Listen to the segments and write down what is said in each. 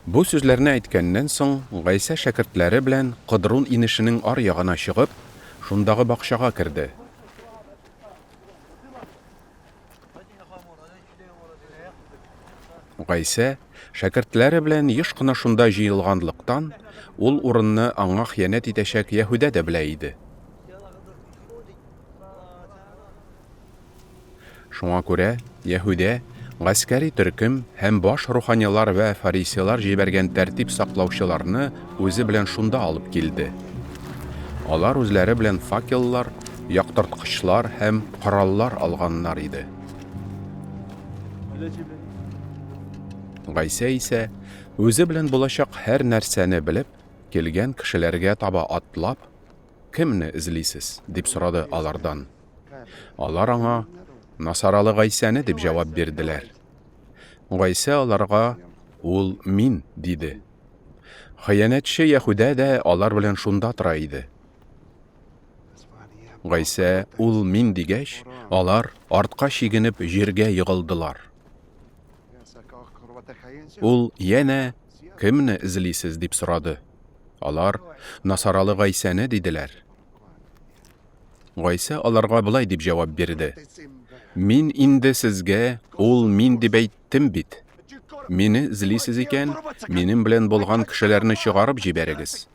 Бу сүзләрне әйткәннән соң, Гайсә шәкертләре белән Кыдрун инешенең аръягына чыгып, шундагы бакчага керде. Гайсә шәкертләре белән еш кына шунда җыелганлыктан, ул урынны аңа хыянәт итәчәк Яһүдә дә белә иде. Шуңа күрә Яһүдә гаскәри төркем һәм баш руханилар вә фарисейлар җибәргән тәртип саклаучыларны үзе белән шунда алып килде. Алар үзләре белән факеллар, яктырткычлар һәм кораллар алганнар иде. Гайсә исә, үзе белән булачак һәр нәрсәне белеп, килгән кешеләргә таба атлап, Кемне эзлисез? дип сорады алардан. Алар аңа, Насаралы Гайсәне, дип җавап бирделәр. Гайсә аларга, Ул мин, диде. Хыянәтче Яһүдә дә алар белән шунда тора иде. Гайсә, Ул мин, дигәч, алар, артка чигенеп, җиргә егылдылар. Ул янә, Кемне эзлисез? дип сорады. Алар, Насаралы Гайсәне, диделәр. Гайсә аларга болай дип җавап бирде. Мин инде сезгә, ул мин дип әйттем бит. Мине эзлисез икән, минем белән булган кешеләрне чыгарып җибәрегез.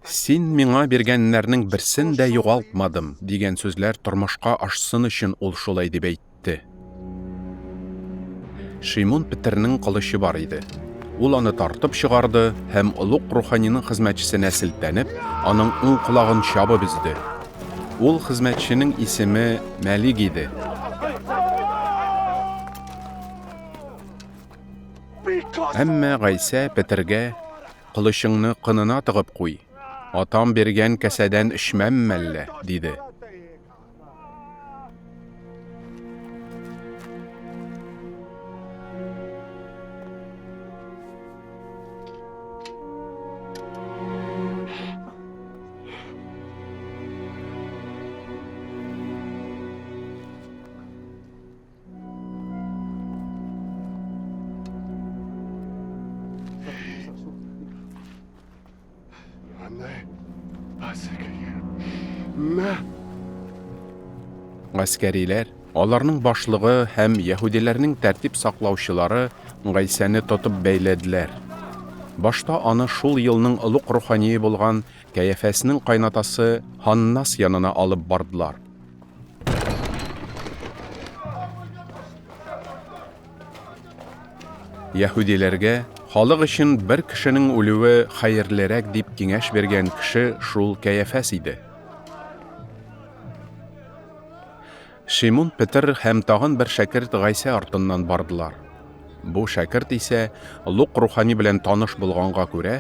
Син миңа биргәннәрнең берсен дә югалтмадым, дигән сүзләр тормышка ашсын өчен ул шулай дип әйтте. Итте. Шимун Петернең кылычы бар иде. Ул аны тартып чыгарды һәм олуг руханиның хезмәтчесенә селтәнеп, аның уң колагын чабып өзде. Ул хезмәтченең исеме Мәлик иде. Әмма Гайсә Петергә, Кылычыңны кынына тыгып куй. Атам биргән кәсәдән эчмәмме әллә? диде. Гаскәриләр, аларның башлыгы һәм яһүдиләрнең тәртип саклаучылары Гайсәне тотып бәйләделәр. Башта аны шул елның олуг рухание булган Кәяфәснең кайнатасы Һаннас янына алып бардылар. Яһүдиләргә халык өчен бер кешенең үлүе хәерлерәк дип киңәш биргән кеше шул Кәяфәс иде. Шимун Петер һәм тагын бер шәкерт Гайсә артыннан бардылар. Бу шәкерт исә Лук рухани белән таныш булганга күрә,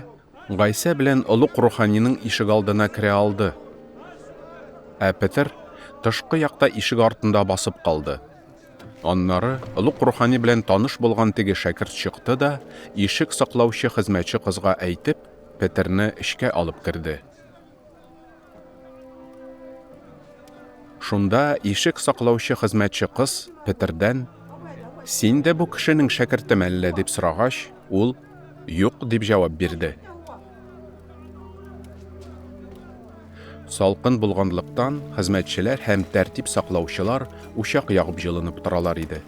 Гайсә белән олуг руханиның ишегалдына керә алды. Ә Петер тышкы якта ишек артында басып калды. Аннары олуг рухани белән таныш булган теге шәкерт чыкты да, ишек саклаучы хезмәтче кызга әйтеп, Петерне эчкә алып керде. Шунда ишек саклаучы хезмәтче кыз Петердән, Син дә бу кешенең шәкертеме әллә? дип сорагач, ул, Юк, дип җавап бирде. Салкын булганлыктан, хезмәтчеләр һәм тәртип саклаучылар учак ягып җылынып торалар иде.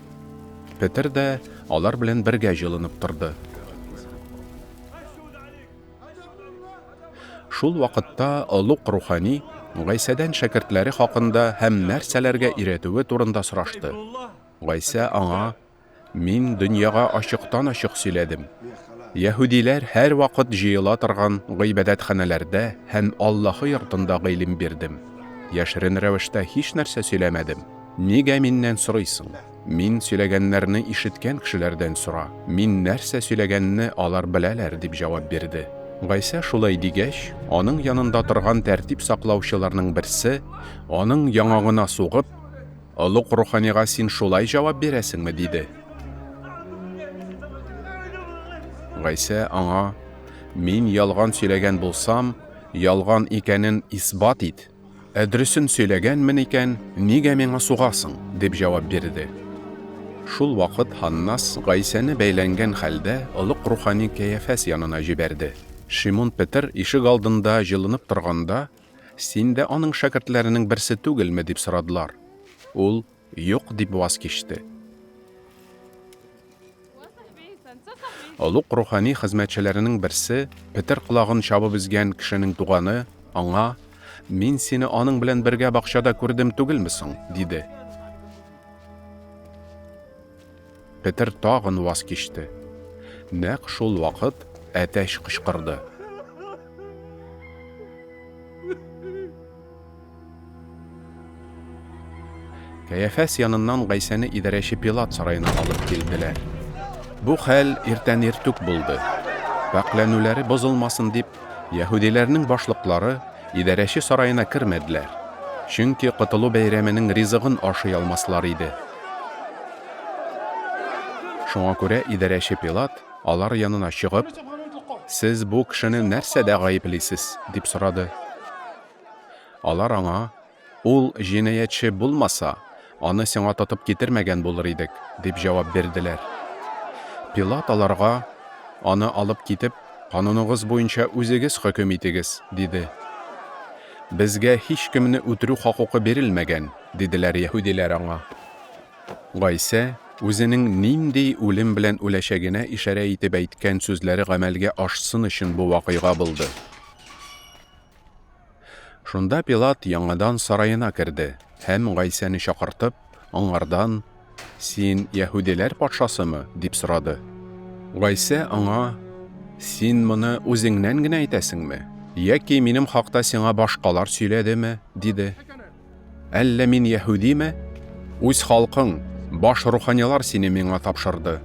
Петер дә алар белән бергә җылынып торды. Шул вакытта олуг рухани Гайсәдән шәкертләре хакында һәм нәрсәләргә өйрәтүе турында сорашты. Гайсә аңа, Мин дөньяга ачыктан-ачык сөйләдем. Яһүдиләр һәрвакыт җыела торган гыйбадәтханәләрдә һәм Аллаһы йортында гыйлем бирдем. Яшерен рәвештә һичнәрсә сөйләмәдем. Нигә миннән сорыйсың? Мин сөйләгәннәрне ишеткән кешеләрдән сора, мин нәрсә сөйләгәнне алар беләләр, дип җавап бирде. Гайсә шулай дигәч, аның янында торган тәртип саклаучыларның берсе, аның яңагына сугып, Олуг руханига син шулай җавап бирәсеңме? диде. Гайсә аңа, Мин ялган сөйләгән булсам, ялган икәнен исбат ит. Ә дөресен сөйләгәнмен икән, нигә миңа сугасың? дип җавап бирде. Шул вакыт Һаннас Гайсәне бәйләнгән хәлдә олуг рухани Кәяфәс янына җибәрде. Шимун Петер ишек алдында җылынып торганда, Син дә аның шәкертләренең берсе түгелме? дип сорадылар. Ул, Юк, дип ваз кичте. Олуг рухани хезмәтчеләренең берсе, Петер колагын чабып өзгән кешенең туганы, аңа, Мин сине аның белән бергә бакчада күрдем түгелме соң? диде. Петер тагын ваз кичте. Нәкъ шул вакыт әтәч кычкырды. Кәяфәс яныннан Гайсәне идарәче Пилат сараена алып килделәр. Бу хәл иртән иртүк булды. Пакьләнүләре бозылмасын дип, яһүдиләрнең башлыклары идарәче сараена кермәделәр, чөнки Котылу бәйрәменең ризыгын ашый алмаслар иде. Шуңа күрә идарәче Пилат, алар янына чыгып, Сез бу кешене нәрсәдә гаеплисез? дип сорады. Алар аңа, Ул җинаятьче булмаса, аны сиңа тотып китермәгән булыр идек, дип җавап бирделәр. Пилат аларга, Аны алып китеп, кануныгыз буенча үзегез хөкем итегез, диде. Безгә һичкемне үтерү хокукы бирелмәгән, диделәр яһүдиләр аңа. Гайсә үзенең нинди үлем белән үләчәгенә ишарә итеп әйткән сүзләре гамәлгә ашсын өчен бу вакыйга булды. Шунда Пилат яңадан сараена керде һәм Гайсәне чакыртып, аңардан, Син яһүдиләр патшасымы? дип сорады. Гайсә аңа, Син моны үзеңнән генә әйтәсеңме, яки минем хакта сиңа башкалар сөйләдеме? диде. Әллә мин яһүдиме? Үз халкың, баш руханилар сине миңа тапшырды.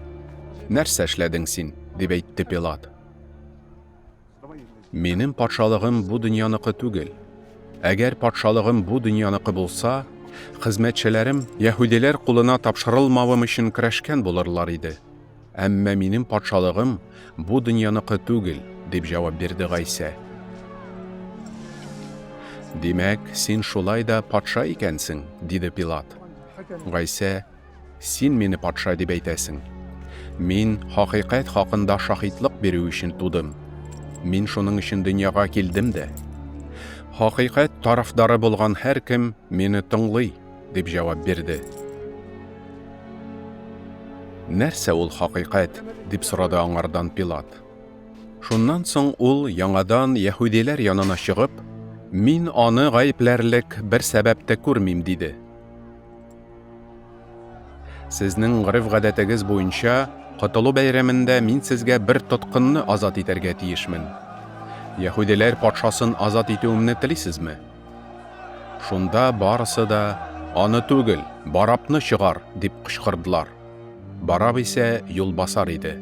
Нәрсә эшләдең син? дип әйтте Пилат. Минем патшалыгым бу дөньяныкы түгел. Әгәр патшалыгым бу дөньяныкы булса, хезмәтчеләрем яһүдиләр кулына тапшырылмавым өчен көрәшкән булырлар иде. Әмма минем патшалыгым бу дөньяныкы түгел, дип җавап бирде Гайсә. Димәк, син шулай да патша икәнсең, диде Пилат. Гайсә, Син мине патша дип әйтәсең. Мин хакыйкать хакында шаһитлык бирү өчен тудым. Мин шуның өчен дөньяга килдем дә. Хакыйкать тарафдары булган һәркем мине тыңлый, дип җавап бирде. Нәрсә ул хакыйкать? дип сорады аңардан Пилат. Шуннан соң ул яңадан яһүдиләр янына чыгып, Мин аны гаепләрлек бер сәбәп тә күрмим, диде. Сезнең гореф-гадәтегез буенча, Котылу бәйрәмендә мин сезгә бер тоткынны азат итәргә тиешмен. Яһүдиләр патшасын азат итүемне телисезме? Шунда барысы да, Аны түгел, Барабны чыгар! дип кычкырдылар. Бараб исә юлбасар иде.